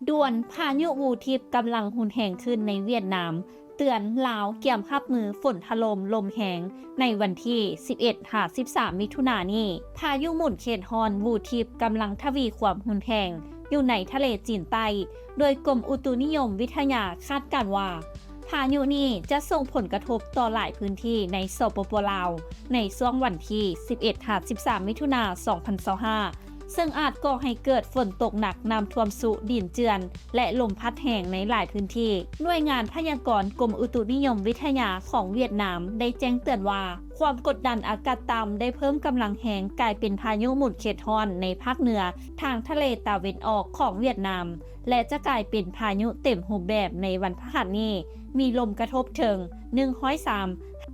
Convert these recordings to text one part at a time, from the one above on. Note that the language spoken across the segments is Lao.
ດ່ວນ ພາຍຸວູທິບກຳລັງຮຸນແຮງຂຶ້ນໃນຫວຽດນາມ, ເຕືອນລາວກຽມຮັບມືຝົນຖະຫຼົ່ມລົມແຮງໃນວັນທີສິບເອັດຫາສິບສາມ ມິຖຸນານີ້. ພາຍຸໝູນເຂດຮ້ອນວູທິບກຳລັງທະວີຄວາມຮຸນແຮງຢູ່ໃນທະເລຈີນໃຕ້, ໂດຍກົມອຸຕຸນິຍົມວິທະຍາຄາດການວ່າ ພາຍຸນີ້ຈະສົ່ງຜົນກະທົບຕໍ່ຫຼາຍພື້ນທີ່ໃນ ສປປ ລາວ ໃນຊ່ວງວັນທີສິບເອັດຫາສິບສາມ ມິຖຸນາ ສອງພັນຊາວຫ້າ ເຊິ່ງອາດກໍ່ໃຫ້ເກີດຝົນຕົກໜັກ, ນ້ຳຖ້ວມຊຸ, ດິນເຈື່ອນ ແລະ ລົມພັດແຮງໃນຫຼາຍພື້ນທີ່. ໜ່ວຍງານພະຍາກອນກົມອຸຕຸນິຍົມວິທະຍາຂອງຫວຽດນາມໄດ້ແຈ້ງເຕືອນວ່າ ຄວາມກົດດັນອາກາດຕ່ຳໄດ້ເພີ່ມກຳລັງແຮງກາຍເປັນພາຍຸໝູນເຂດຮ້ອນໃນພາກເໜືອທາງທະເລຕາເວັນອອກຂອງຫວຽດນາມ ແລະ ຈະກາຍເປັນພາຍຸເຕັມຮູບແບບໃນວັນພະຫັດນີ້, ມີລົມກະທົບເຖິງໜຶ່ງຮ້ອຍສາມ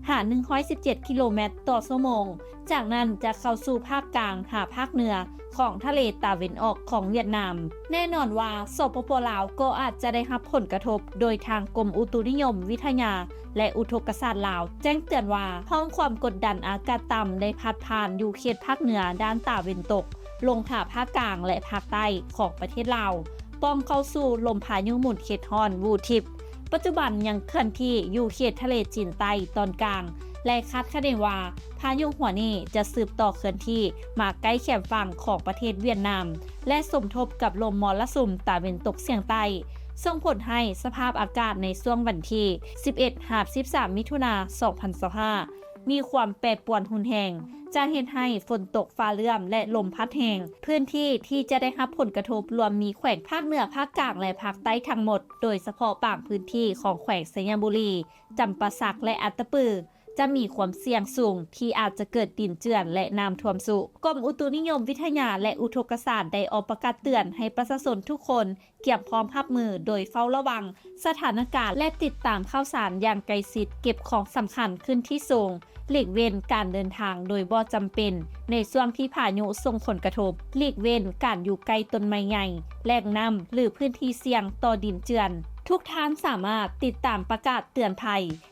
ຫາໜຶ່ງຮ້ອຍສິບເຈັດ ກິໂລແມັດຕໍ່ຊົ່ວໂມງ. ຈາກນັ້ນຈະເຂົ້າສູ່ພາກກາງຫາພາກເໜືອຂອງທະເລຕາເວັນອອກຂອງຫວຽດນາມ. ແນ່ນອນວ່າ ສປປ ລາວ ກໍອາດຈະໄດ້ຮັບຜົນກະທົບ, ໂດຍທາງກົມອຸຕຸນິຍົມວິທະຍາ ແລະ ອຸທົກກະສາດລາວ ແຈ້ງເຕືອນວ່າ ຮ່ອງຄວາມກົດດັນອາກາດຕ່ຳໄດ້ພັດຜ່ານຢູ່ເຂດພາກເໜືອດ້ານຕາເວັນຕົກ ລົງຫາພາກກາງ ແລະ ພາກໃຕ້ຂອງປະເທດລາວ, ປ່ອງເຂົ້າສູ່ລົມພາຍຸໝູນເຂດຮ້ອນວູທິບ. ປັດຈຸບັນຍັງເຄື່ອນທີ່ຢູ່ເຂດທະເລຈີນໃຕ້ຕອນກາງ ແລະ ຄາດຄະເນວ່າ ພາຍຸຫົວນີ້ຈະສືບຕໍ່ເຄື່ອນທີ່ມາໃກ້ແຄມຝັ່ງຂອງປະເທດຫວຽດນາມ ແລະ ສົມທົບກັບລົມມໍລະສຸມຕາເວັນຕົກສຽງໃຕ້, ສົ່ງຜົນໃຫ້ສະພາບອາກາດໃນຊ່ວງວັນທີສິບເອັດຫາສິບສາມ ມິຖຸນາ ສອງພັນຊາວຫ້າ ມີຄວາມແປປວນຮຸນແຮງ, ຈະເຮັດໃຫ້ຝົນຕົກຟ້າເຫຼື້ອມ ແລະ ລົມພັດແຮງ. ພື້ນທີ່ທີ່ຈະໄດ້ຮັບຜົນກະທົບລວມມີແຂວງພາກເໜືອ, ພາກກາງ ແລະ ພາກໃຕ້ທັງໝົດ, ໂດຍສະເພາະບາງພື້ນທີ່ຂອງແຂວງໄຊຍະບູລີ, ຈຳປາສັກ ແລະ ອັດຕະປື ຈະມີຄວາມສ່ຽງສູງທີ່ອາດຈະເກີດດິນເຈື່ອນ ແລະ ນ້ຳຖ້ວມຊຸ. ກົມອຸຕຸນິຍົມວິທະຍາ ແລະ ອຸທົກກະສາດໄດ້ອອກປະກາດເຕືອນໃຫ້ປະຊາຊົນທຸກຄົນ ກຽມພ້ອມຮັບມືໂດຍເຝົ້າລະວັງສະຖານະການ ແລະ ຕິດຕາມຂ່າວສານຢ່າງໃກ້ຊິດ, ເກັບຂອງສຳຄັນຂຶ້ນທີ່ສູງ, ຫຼີກເວັ້ນການເດີນທາງໂດຍບໍ່ຈຳເປັນໃນຊ່ວງທີ່ພາຍຸສົ່ງຜົນກະທົບ, ຫຼີກເວັ້ນການຢູ່ໃກ້ຕົ້ນໄມ້ໃຫຍ່, ແຫຼ່ງນ້ຳ ຫຼື ພື້ນທີ່ສ່ຽງຕໍ່ດິນເຈື່ອນ. ທຸກທ່ານສາມາດຕິດຕາມປະກາດເຕືອນໄພ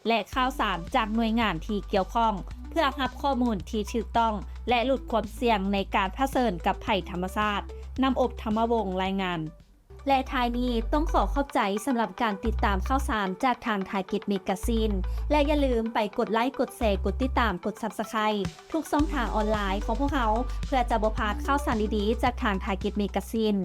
ແລະ ຂ່າວສານຈາກໜ່ວຍງານທີ່ກ່ຽວຂ້ອງ ເພື່ອຮັບຂໍ້ມູນທີ່ຖືກຕ້ອງ ແລະ ຫຼຸດຄວາມສ່ຽງໃນການຜະເຊີນກັບໄພທຳມະຊາດ. ນ້ຳອົບ ທຳມະວົງ ລາຍງານ. ແລະ ທ້າຍນີ້ຕ້ອງຂໍຂອບໃຈສຳລັບການຕິດຕາມຂ່າວສານຈາກທາງ Target Magazine ແລະ ຢ່າລືມໄປກົດໄລ, ກົດແຊ, ກົດຕິດຕາມ, ກົດ Subscribe ທຸກຊ່ອງທາງອອນລາຍຂອງພວກເຮົາ ເພື່ອຈະບໍ່ພາດຂ່າວສານດີໆຈາກທາງ Target Magazine.